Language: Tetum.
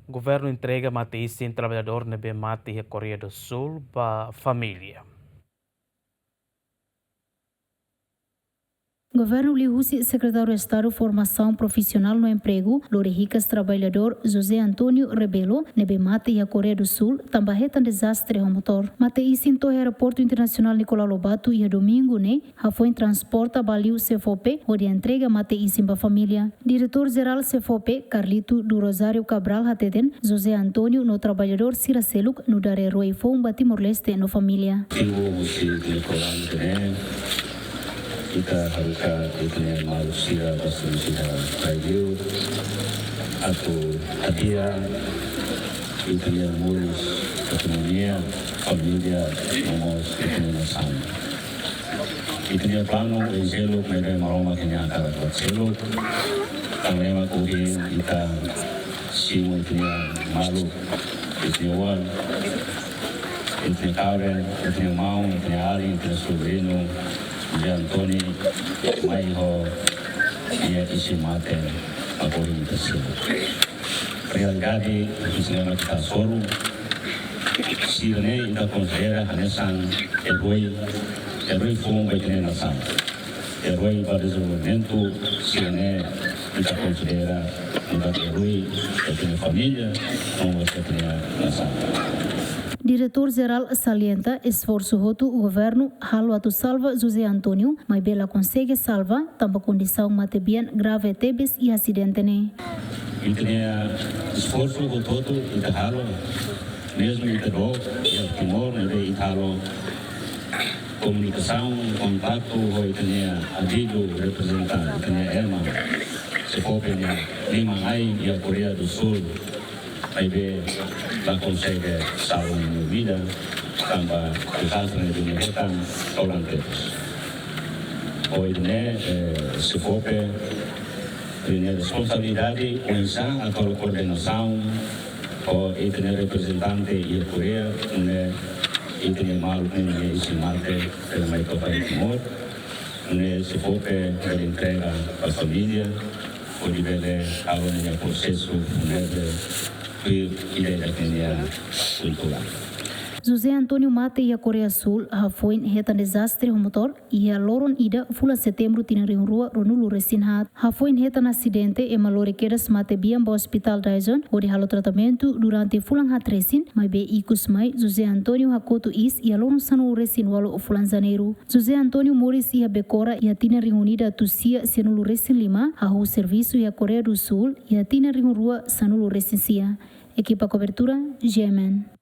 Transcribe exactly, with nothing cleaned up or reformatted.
Governu entrega mate-isin traballadór ne'ebé mate iha Koreia do Súl ba família. Governu liuhusi Sekretáriu Estadu Formasaun Profisionál no Empregu lori hikas traballadór José António Rebelo ne'ebé mate iha Koreia do Súl tanba hetan dezastre ho motór. Mate-isin to'o iha Aeroportu Internasionál Nicolau Lobato iha Domingu ne'e, hafoin transporta ba liu SEFOPE hodi entrega mate-isin ba família. Diretór Jerál SEFOPE, Carlito do Rosário Cabral, hateten José António no traballadór sira seluk nu'udar erói foun ba Timor-Leste no família. Tibu musi di kolam tene, ita haruka ita-nia maluk sira basta musi ha kai liu, atu hadi'a ita-nia moris, ita-nia família, no mós ita-nia nasaun. Ita-nia planu, ezemplu, ne'ebé Maromak nia hakarak buat seluk. Tanba ema kurin ita simu ita-nia maluk, ita-nia oan, ita-nia kaben, ita-nia maun, ita-nia alin, ita-nia sobriñu, José António, mai ho nia isin mate, agora ita simu. Realidade, ita simu ita soru, sira-ne'e ita konsidera hanesan erói, erói foun ba ita-nia nasaun. Erói ba dezenvolvimentu, sira-ne'e ita konsidera nu'udar erói ba ita-nia família, no mós ba ita-nia nasaun. Diretór Jerál salienta esforsu hotu governu halo atu salva José António, maibé la konsege salva, tanba kondisaun matebian grave tebes iha asidente ne'e. Ita-nia esforsu hotu-hotu ita halo, mezmu ita dook iha Timor, maibé ita halo komunikasaun, kontaktu ho ita-nia adidu reprezenta ita-nia ema SEFOPE nia liman-ain iha Koreia do Súl, maibé la konsege salva nia vida, tanba dezastre ne'e hetan todan tebes. Ohin ne'e, eh, SEFOPE, nia responsabilidade, oinsá atu halo koordenasaun ho ita-nia reprezentante iha Koreia, nune'e ita-nia maluk ne'e nia isin mate, nia mai to'o Timor, nune'e SEFOPE bele entrega ba família, hodi bele halo nia prosesu fúnebre tuir ida-idak nia kultura. José António mate iha Koreia Súl, hafoin hetan dezastre ho motór, iha loron ida fulan Setembru tinan rihun rua ruanulu resin haat. Hafoin hetan asidente, ema lori kedas matebian ba Hospital Daejeon, hodi halo tratamentu durante fulan haat resin, maibé ikus mai, José António hakotu iis iha loron sanulu resin ualu fulan Janeiru. José António moris iha Becora, iha tinan rihun ida atus sia sianulu resin lima, hahú servisu iha Koreia do Súl, iha tinan rihun rua sanulu resin sia. Ekipa kobertura, G M N.